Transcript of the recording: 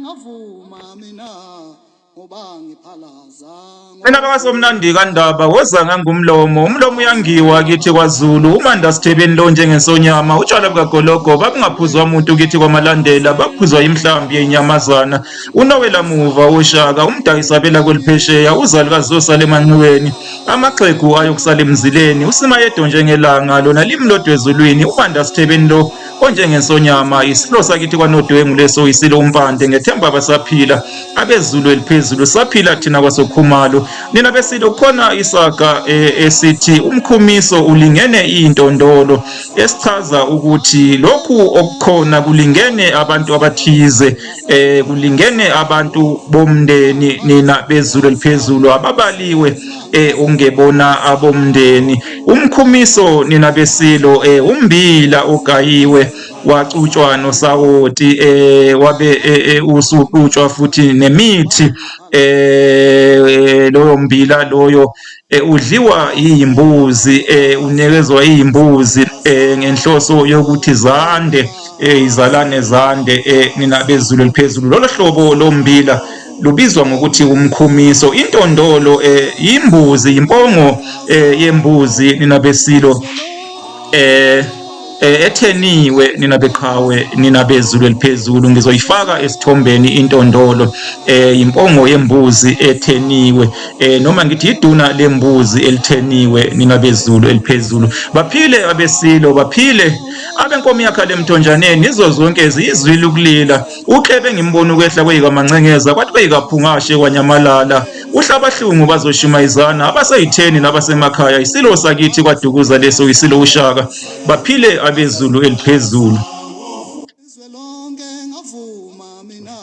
Ngavuma mina ngoba ngiphalaza. Mina bakaSomnandi kaNdaba woza ngangumlomo, umlomo uyangiwa kithi kwaZulu, uManda Sithebeni lo njengensonyama, utshwala bukagologo babungaphuzwa muntu kithi kwaMalandela, baphuzwa imhlambi yenyamazana, uNowela muva woShaka, umdayisabela kweliphesheya, uzalukazi zosala emanxiweni, amaxhegu ayokusala emzileni, uSimayedo njengelanga, lona limlodwa ezulwini, uManda Sithebeni lo onjengensonyama, isilo sakithi kwaNodwengu leso isilo uMpande, ngethemba basaphila abezulu eliphezulu, saphila thina kwaSokhumalo. Nina besilo kukhona isaga esithi umkhumiso ulingene intondolo, esichaza ukuthi lokhu okukhona kulingene abantu abathize, kulingene abantu bomndeni. Nina bezulu eliphezulu ababaliwe ungebona abomndeni. Umkhumiso nina besilo umbila ogayiwe wacutshwa nosawoti, wabe usuxutshwa futhi nemithi, loyo mbila loyo udliwa yimbuzi, unikezwa yimbuzi ngenhloso yokuthi zande, izalane zande. Nina bezulu eliphezulu, lolo hlobo lombila lubizwa ngokuthi umkhumiso. Intondolo yimbuzi, impongo yembuzi nina besilo, etheniwe nina beqhawe, nina bezulu eliphezulu. Ngizoyifaka esithombeni intondolo, impongo yembuzi etheniwe, noma ngithi iduna lembuzi elitheniwe nina bezulu eliphezulu. Baphile abesilo, baphile abenkomo yakhala emthonjaneni, izo zonke ziyizwile ukulila. Uklebe ngimbona ukwehla kweyikaMancengeza, kwathi kweyikaPhungashe kwanyamalala. Uhlabahlungu bazoshumayizana abaseyitheni nabasemakhaya, isilo sakithi kwaDukuza leso isilo uShaka. Baphile abezulu eliphezulu. Izwe lonke ngavuma mina.